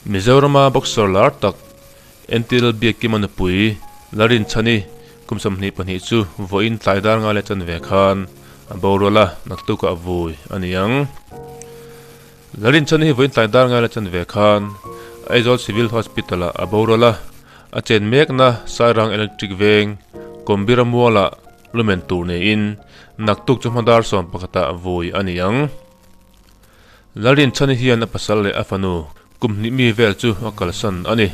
Mizorama boxer lar tak Entil Biakkima nupui Larinchhani kum 22 chu vawiin tlai dar ngai leh chanve khan a borual a, naktukah vui a ni ang. Larinchhani hi vawiin tlai dar ngai leh chanve khan Aizawl Civil Hospital-ah a borual a, a chen mekna Sairang Electric Veng Kombira mualah lumen tur niin naktuk chu hma dar sawmpakhatah vui a ni ang. Lalrinchhani hian a pasal leh a fanu kum hnih mi vel chu a kalsan a ni.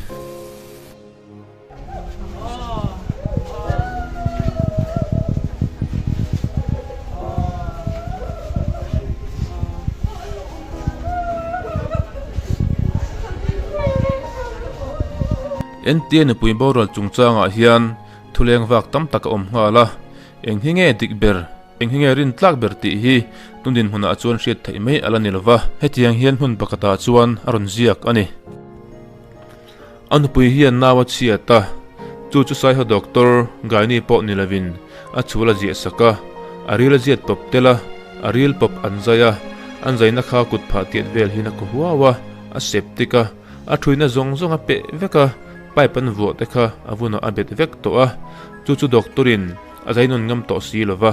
Entia nupui boral chungchangah hian thuleng vak tam tak a awm nghal a, eng hi nge dik ber? Eng hi nge rin tlak ber tih hi tun dinhmunah chuan hriat theih mai a la ni lova, hetiang hian hmun pakhatah chuan a rawn ziak a ni. A nupui hian nau a chhiat a, chu chu Saiho Doctor Gaini pawh ni lovin a chhul a ziah sak a, a ril a ziat pawp tel a, a ril pawp an zai a, an zaina kha kut phah tiat vel hian a kaw huau a, a septic a, a thuina zawng zawng a peh vek a, pipe an vuah te kha a vunah a bet vek tawh a, chu chu doctor in A zai nawn ngam tawh si lova,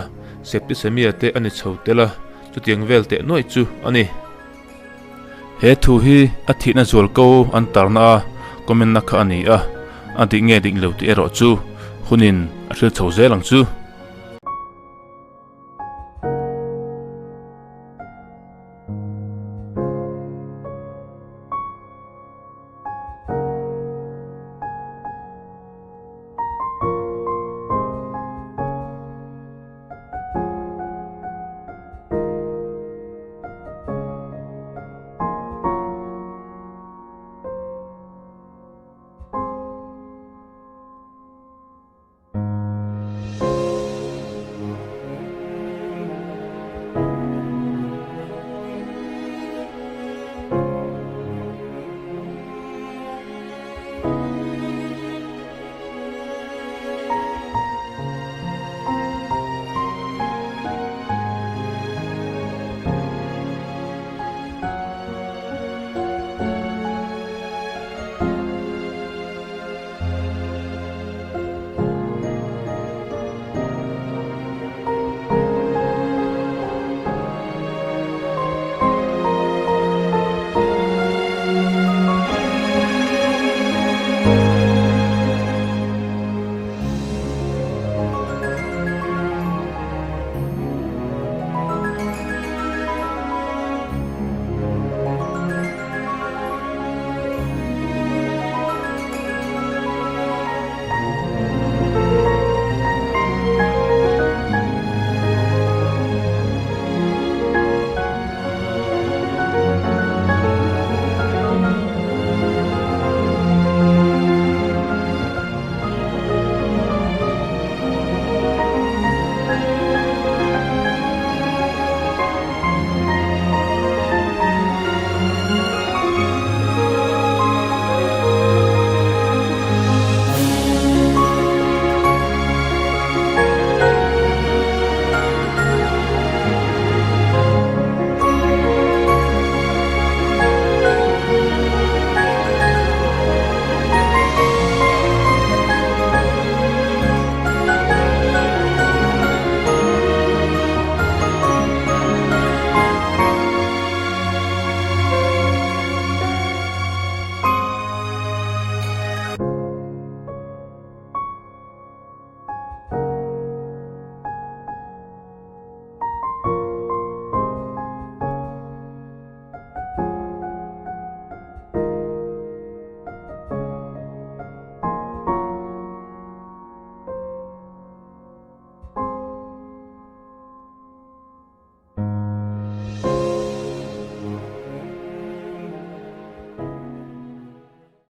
Septisemia te a ni chho tel a, chutiang vel teh nuaih chu a ni. He thu hi a thihna zual ko an tarna a comment na kha a ni a, a dik nge dik lo tih erawh chu hunin a hril chho zel ang chu.